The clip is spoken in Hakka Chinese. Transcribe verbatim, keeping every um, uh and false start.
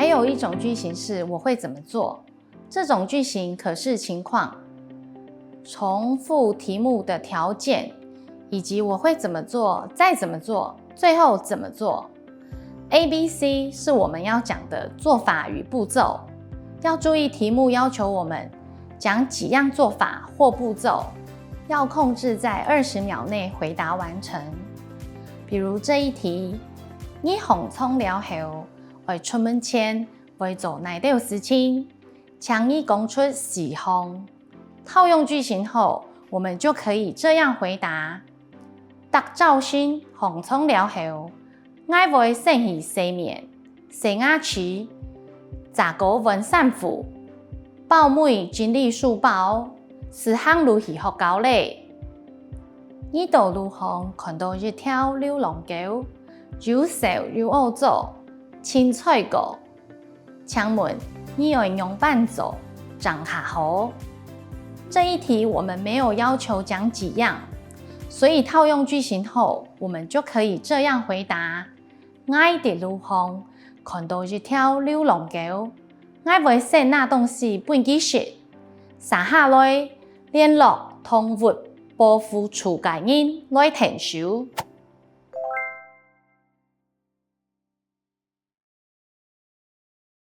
還有一種句型是我會怎麼做，這種句型可視情況重複題目的條件，以及我會怎麼做、再怎麼做、最後怎麼做。A B C是我們要講的做法與步驟，要注意題目要求我們講幾樣做法或步驟，要控制在二十秒內回答完成。比如這一題，你䟘床了後，愛出門前會做哪兜事情？請你講出四項。套用句型後，我們就可以這樣回答：逐朝晨䟘床了後，𠊎會先去洗面、洗牙齒、挲過換衫褲、包尾整理書包，就行路去學校咧。你到路項看到一條流浪狗，又瘦又屙糟，凊彩過。請問你愛仰般做正較好？這一題我們沒有要求講幾樣，所以套用句型後，我們就可以這樣回答：𠊎在路項看到一條流浪狗，𠊎會先拿東西分佢食，續下來聯絡動物保護處个人來𢯭手。